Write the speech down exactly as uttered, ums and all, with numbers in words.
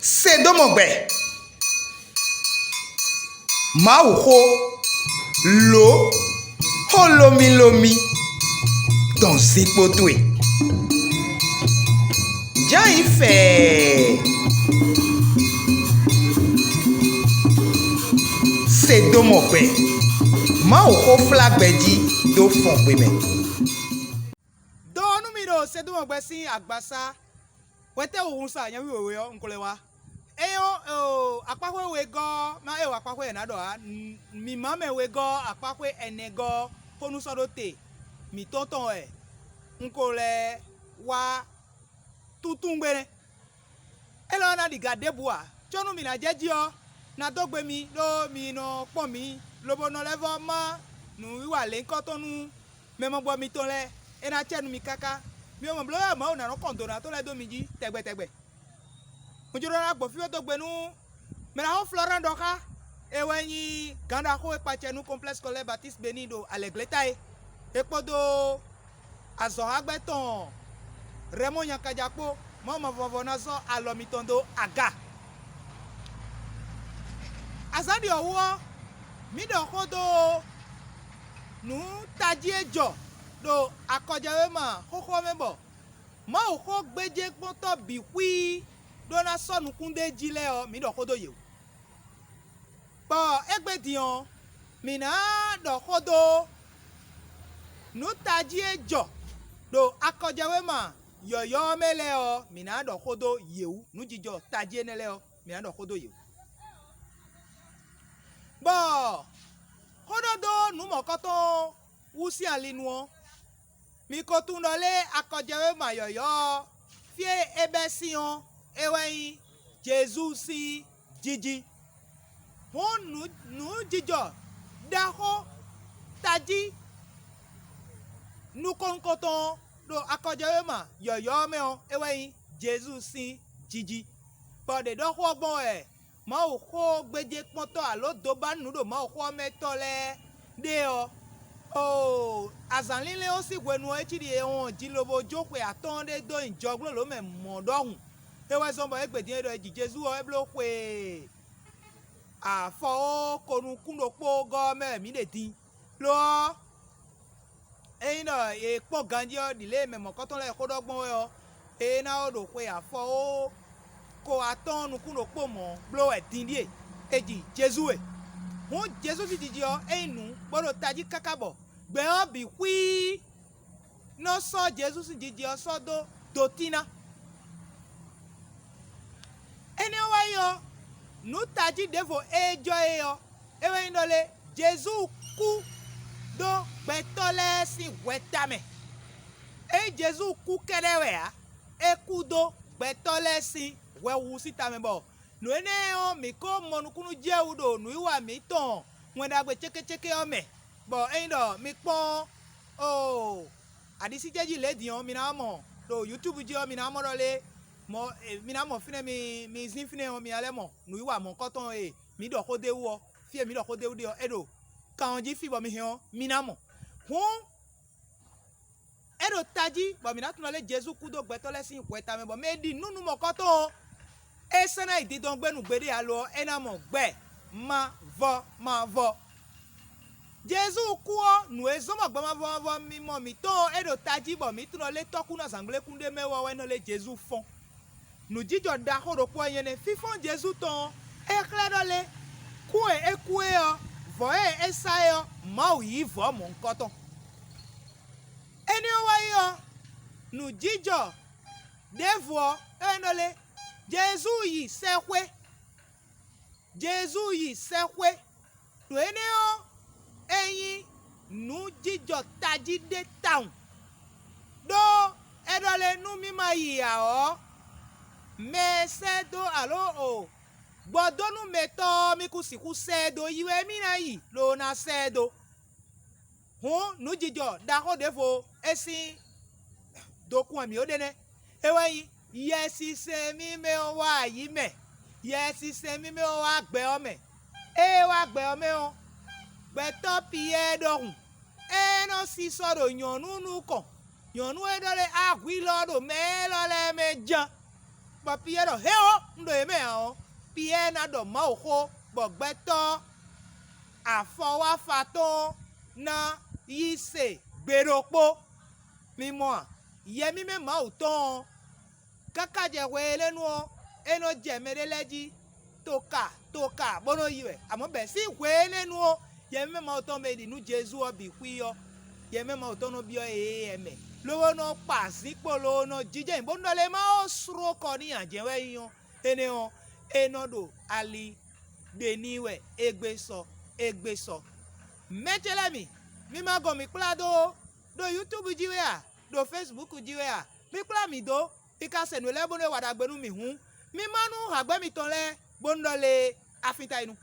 Se dó mɔ gbɛ. Mawuxó, lǒ, xó lómílómí dɔn zinkpo towe. Jǎ nyí fɛɛ. Se dó mɔ gbɛ. Mawuxó flá gbɛ jí dó fɔn gbe mɛ. Dó nú mi ɖo Sedúmɔgbɛ sín agbasá. Hwetɛ́ wǔ hun sa nyaví wěwé ɔ́, un ko lɛ́ wá. É nyɔ́ akpáxwé wegɔ́ ɔ́, má é wɔ akpáxwé e è nǎ ɖɔ ǎ. Mǐmá mɛ wegɔ́ ɔ́, akpáxwé ɛnɛgɔ́ ɔ́, xónú sɔ́ ɖó te mǐtɔn tɔn wɛ un ko lɛ́ wá túntún gbé nɛ́. Élɔ́ ɔ́ ná ɖi ga ɖěbǔ ǎ, có nú mǐ ná jɛ jí ɔ́, ná dó gbe mi, ɖó mi nɔ kpɔ́n mǐ, lobo nɔ lɛ́ vɔ́ má nǔwiwa lěhunkɔtɔn nú mɛ mɔgbɔ mitɔn lɛ́ɛ, é ná cɛ nú mi káká. Mi mɔ bló wɛ Mawu ná nɔ kɔn dǒ ná tɔn lɛ́ɛ dó mi jí tɛgbɛ tɛgbɛ. Un jló ná gbɔn fí wɛ dó gbe nú mɛ ná xó Florent ɖɔ xá, é wɛ nyí gǎn ɖaxó e kpacɛ nú Complexe Scolaire Baptiste Béni ɖo Alɛgleta é. É kpódó azɔ̌xágbɛ́ tɔn Rɛmɔ́ Nyakaja kpó. Mawu mavɔvɔ ná zɔ́ alɔ mitɔn dó aga. Azǎn ɖi ɔ́ wú ɔ́, mǐ ɖɔ xó dó nǔ tají e jɔ ɖo akɔjɛwéma xóxó ɔ́ mɛ bɔ Mawuxó gbéjékpɔ́ntɔ́ bǐ xwíí ɖó ná sɔ́ nukún ɖ'é jí lɛ́ɛ ɔ́, mǐ ɖɔ xó dó yě wú. Bɔ égbé din ɔ́, mǐ ná ɖɔ xó dó nǔ tají e jɔ ɖo akɔjɛwéma yɔ̌yɔ́ ɔ́ mɛ lɛ́ɛ ɔ́, mǐ ná ɖɔ xó dó yě wú. Nǔjijɔ tají énɛ́ lɛ́ɛ ɔ́, mǐ ná ɖɔ xó dó yě wú. Bɔ xó ɖɔ dó nǔ mɔ̌kɔtɔn wú sín ali nu ɔ́, mi ko tunwun ɖɔ lé akɔjɛwéma yɔ̌yɔ́ ɔ́, fí e é bɛ́ sín ɔ́, é wɛ nyí Jezu sín jiji. Hǔn nǔ nǔjijɔ ɖaxó tají nukɔn nukɔntɔn ɖo akɔjɔwéma yɔ̌yɔ́ ɔ́ mɛ ɔ́, é wɛ nyí Jezu sín jiji. Bɔ ɖě ɖɔ xó ɔ́ gbɔn wɛ Mawuxó gbéjékpɔ́ntɔ́ alǒ dobánǔ ɖo Mawuxó ɔ́ mɛ tɔn lɛ́ɛ ɖe ɔ́, oo, azǎn línlɛ́n ɔ́ sín hwenu ɔ́, é cí ɖi è wɔn ji lobo jó xwe atɔ́ɔ́n ɖé dó nyi jɔglólǒ mɛ mɔ̌ ɖɔhun. É wɛ zɔ́n bɔ égbé din e ɖɔ è ji Jezu ɔ́, é bló xwe afɔ ó ko nukún ɖokpó gɔ́ ɔ́ mɛ wɛ mǐ ɖe din. Lo ɔ́, ényí ɖɔ è kpɔ́n ganjí ɔ́, ɖi lě e mɛ mɔ̌kɔtɔn lɛ́ɛ xó ɖɔ gbɔn wɛ ɔ́, é ná ó ɖo xwe afɔ ó ko atɔ́ɔ́n nukún ɖokpó mɔ̌ bló wɛ din ɖíe è ji Jezu e. Hǔn Jezu sín jiji ɔ́, é nyí nǔ bó ɖo tají káká bɔ gbɛ ɔ́ bǐ xwíí nɔ sɔ́ Jezu sín jiji ɔ́ sɔ́ dó dotín ná. Énɛ́ ɔ́ wá nyí ɔ́, nǔ tají ɖěvo e jɔ é ɔ́, é wɛ nyí ɖɔ lé, Jezu kú dó gbɛtɔ́ lɛ́ɛ sín hwɛ tamɛ. Ényí Jezu kú kɛ́ɖɛ́ wɛ ǎ, é kú dó gbɛtɔ́ lɛ́ɛ sín hwɛhuhu sín tamɛ bɔ nǔ énɛ́ ɔ́, mǐ ko mɔ nukúnnú jɛ wú ɖo nǔwiwa mǐtɔn Wɛn Ɖagbe cékécéké ɔ́ mɛ, bɔ ényí ɖɔ mi kpɔ́n oo aɖisíjɛjí lě din ɔ́, mi ná mɔ ɖo YouTube jí ɔ́, mi ná mɔ ɖɔ lé mɔ mi ná mɔ fínɛ́ mi mi zín fínɛ́ ɔ́, mi ná lɛ́ mɔ nǔwiwa mɔ̌kɔtɔn e mǐ ɖɔ xó d'é wú ɔ́, fí e mǐ ɖɔ xó d'é wú ɖe ɔ́, é ɖo kan ɔ́ jí fí bɔ mi hɛn ɔ́, mi ná mɔ. Hǔn é ɖo tají bɔ mǐ ná tunwun lé Jezu kú dó gbɛtɔ́ lɛ́ɛ sín hwɛ tamɛ bɔ mɛ e ɖi nǔ nú mɔ̌kɔtɔn ɔ́, é sɛ́ ná yi dindɔn gbé nú gbeɖé alo ɔ́, é ná mɔ gbɛ mavɔ mavɔ. Jezu kú ɔ́, nǔ e zɔ́n bɔ gbɛ mavɔ mavɔ mimɔ mǐtɔn ɔ́, é ɖo tají bɔ mǐ tunwun lé tɔ́kúnɔ zǎngblékún ɖé mɛ wɛ ɔ́ wɛ nɔ lé Jezu fɔ́n. Nǔjijɔ ɖaxó ɖokpó wɛ nyí énɛ́. Fínfɔ́n Jezu tɔn ɔ́, é xlɛ́ ɖɔ lé kú e é kú é ɔ́, vɔ̌ e é sá é ɔ́, Mawu yí vɔ̌ mɔ̌hunkɔtɔn. Énɛ́ ɔ́ wɛ nyí ɔ́, nǔjijɔ ɖěvo ɔ́, é nɔ lé Jezu yi sɛxwé. Jezu yi sɛxwé. Nǔ énɛ́ ɔ́, é nyí nǔ jijɔ tají ɖé tawun, ɖó é ɖɔ lé nú mì ma yi ǎ ɔ́, mɛ e sɛ́ dó alǒ o gbɔdónúmɛtɔ́ ɔ́, mì kún sixú sɛ́ ɛ dó yi wɛ mì ná yi, loo ná sɛ́ ɛ dó. Hǔn nǔjijɔ ɖaxó ɖěvo é sín dokun wɛ mǐ ɖe nɛ́. É wɛ nyí Yɛsinsɛn mímɛ́ ɔ́ wá ayǐ mɛ, Yɛsinsɛn mímɛ́ ɔ́ wá gbɛ ɔ́ mɛ. Ée é wá gbɛ ɔ́ mɛ ɔ́, gbɛtɔ́ Piyɛ́ɛ ɖɔhun, é nɔ sísɔ́ ɖo nyɔ̌nu nukɔn. Nyɔ̌nu e ɖɔ lé ahwilɔ ɖo mɛ élɔ́ lɛ́ɛ mɛ ján. Bɔ Piyɛ́ɛ ɖɔ: "Hɛn ɔ́, un ɖo yě mɛ ǎ." Ɔ́, Piyɛ́ɛ ná ɖɔ Mawu xó, bɔ gbɛtɔ́ afɔwáfa tɔn ná yí se gbe ɖokpó. Mi mɔ a? Yɛ mímɛ́ Mawu tɔn ɔ́, káká jɛ hwe énɛ́ nu ɔ́, é nɔ jɛ mɛɖé lɛ́ɛ jí toka toka bó nɔ yi wɛ. Amɔ̌ bɛ̌ sín hwe énɛ́ nu ɔ́, yɛ mímɛ́ Mawu tɔn mɛ e ɖi nú Jezu ɔ́ bǐ xwí ɔ́, yɛ mímɛ́ Mawu tɔn nɔ byɔ́ yě mɛ, lobo nɔ kpa azǐn kpo, lobo nɔ jínjɔ́n ayǐ, bónú ɖɔ lě ma ó sló kɔ n'i ǎ jɛ́n wɛ é nyí ɔ́, énɛ́ ɔ́, é nɔ ɖo ali ɖe n'i wɛ égbé sɔ égbé sɔ. Mɛ ce lɛ́ɛ mi, mi ma gɔn mǐ kplá dó ó, ɖo YouTube jí wɛ a, ɖo Facebook jí wɛ a, mi kplá mǐ dó, mi ka se nǔ lɛ́ɛ bónú é wa ɖagbe nú mì hǔn, mi má nú hǎgbɛ́ mitɔn lɛ́ɛ bónú ɖɔ lé afíntayinu.